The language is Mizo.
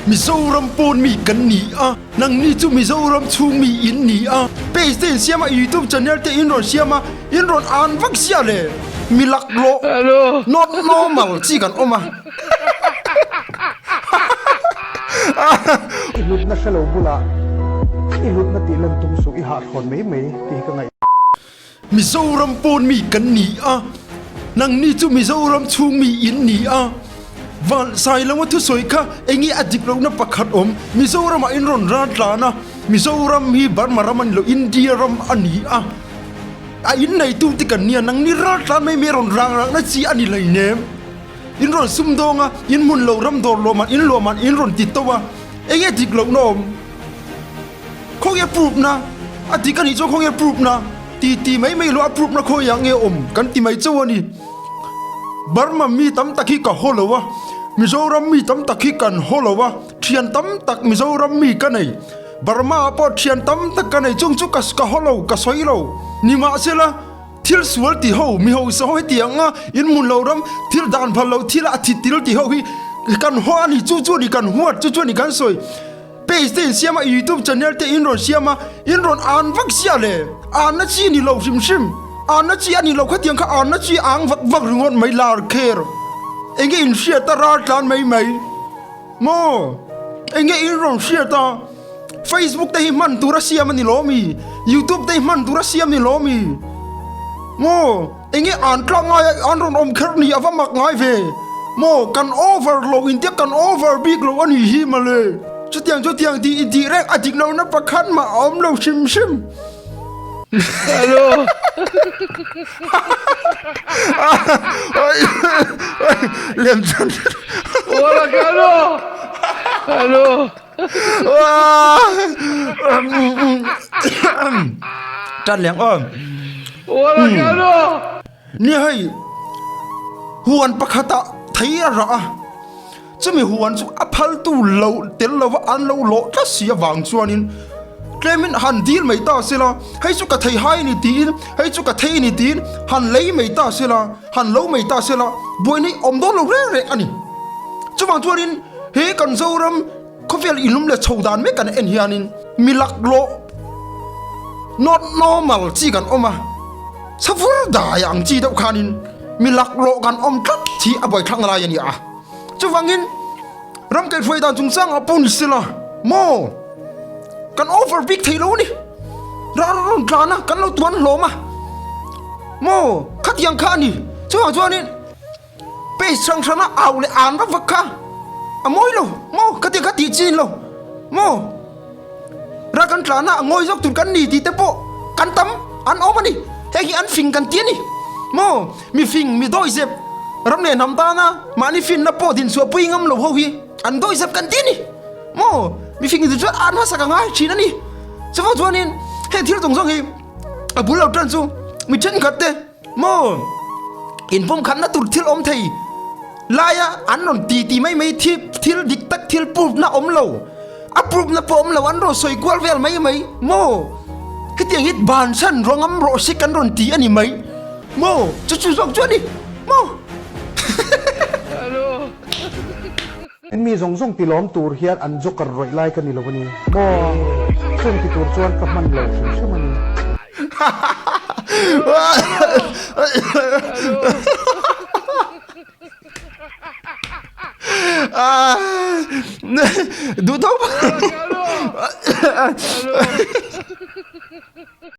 Mizoram pawn mi kan ni a, nangni chu Mizoram chhung mi in ni a. Page te in siam a, YouTube channel te in rawn siam a, in rawn an vak sia le. Mi laklawh, not normal chi kan awm a. I hlutna hre lo bulah i hlutna tih lan tum suh i hahthlawn mai mai tih hi ka ngaih. Mizoram pawn mi kan ni a, nangni chu Mizoram chhung mi in ni a. Van Sailova thusawi kha enge a dik lohna pakhat awm? Mizoramah in rawn ral tlan a, Mizoram hi Burma ram a ni lo, India ram a ni a. A inneitu te kan nia, nangni ral tlan mai mai rawn rang rangna chi a ni hleinem. In rawn sumdawng a, in hmun lo ram dawr luahman in luahman in rawn ti to a, enge dik lohna awm? Khawnge proof na? A dik anih chuan khawnge proof na? Ti ti mai mai lo a proof na khawiah nge awm kan ti mai chauh a ni. Burma mi tam tak hi ka haw lo a, Mizoram mi tam tak hi kan haw lo a, thian tam tak Mizoram mi ka nei. Burma ah pawh thian tam tak ka nei chung chu ka ka haw lo, ka sawi lo. Nimahsela. Thil sual ti ho, mi hausa ho heti ang a, in hmun lo ram thil dan phal lo thil a thi til ti ho hi kan haw a ni, chu chu a ni kan huat, chu chu a ni kan sawi. Page te in siam a, youtube channel te in rawn siam a, in rawn an vak sia le, an na chi ni lo hrim hrim, an na chi a ni lo khatiang kha an na chi ang vak vak ringawt mai lar kher. Enge in hriat a ral tlan mai mai. Maw? Enge in rawn hriat a? Facebook te hi hman tur a siam a ni lo mi? Youtube te hi hman tur a siam ni lo mi? Maw? Enge an tlak ngai a an rawn awm kher ni a va mak ngai ve? Maw? Kan over lo intia kan over bik lo a ni hi mawle. Chutiang chutiang tih intih reng a dik lohna pakhat mah a awm lo hrim hrim. Hello. Lem chan. Wala hello. Hello. Tan leng aw. Wala hello. Ni hei huan pakhata thei a rah a. Chumi huan chu a phaltu lo tel lova an lo lawh tlat si avang chuanin tlemin han dil mai ta sela, hei chu ka thei hai a ni tiin, hei chu ka thei a ni tiin han lei mai ta sela, han lo mai ta sela, buaina hi awm dawn lo reng reng a ni. Chuvang chuanin he kan Zoram khawvel inlum leh chho dan mek kan en hianin mi laklawh not normal chi kan awm a, savur dai ang chi deuh khanin mi laklawh kan awm tlat hi a buaithlakna lai a ni a. Chuvangin ram kaihhruai dan chungchang ah pawh ni sela maw kan over bik thei lo a ni. Ral rawn tlan a kan lo tuan hlawm a maw khatiang kha a ni. Chuvang chuanin page hrang hrang a au leh an vak vak kha a mawi lo maw khatiang kha tih chin lo maw. Ral kan tlan a a ngawi zawk tur kan ni tih te pawh kan tam an awm a ni. Heng hi an fing kan ti a ni maw. Mi fing, mi dawihzep, ram leh hnam tana mahni finna pawh dinchhuah pui ngam lo ho hi an dawihzep kan ti a ni maw? Mi fing chu chuan an hmasak a ngai thin a ni. Chuvang chuanin heng thil zawng zawng hi a bul lo tan chu mi thenkhat te maw inpumkhatna tur thil awm thei laia an rawn ti ti mai mai thi thil dik tak thil proof-na awm lo, a proof-na pawh awm lo an rawn sawi kual vel mai mai maw? Hetiang hi bansan rawngam rawh se kan rawn ti a ni mai. Maw? Chu chu zawk chu a ni maw? Mi zawng zawng ti lawm tur hian an joker rawih lai ka ni lo a ni maw? Chung ti tur chuan ka hman lo hrim hrim a ni. Duh tawp.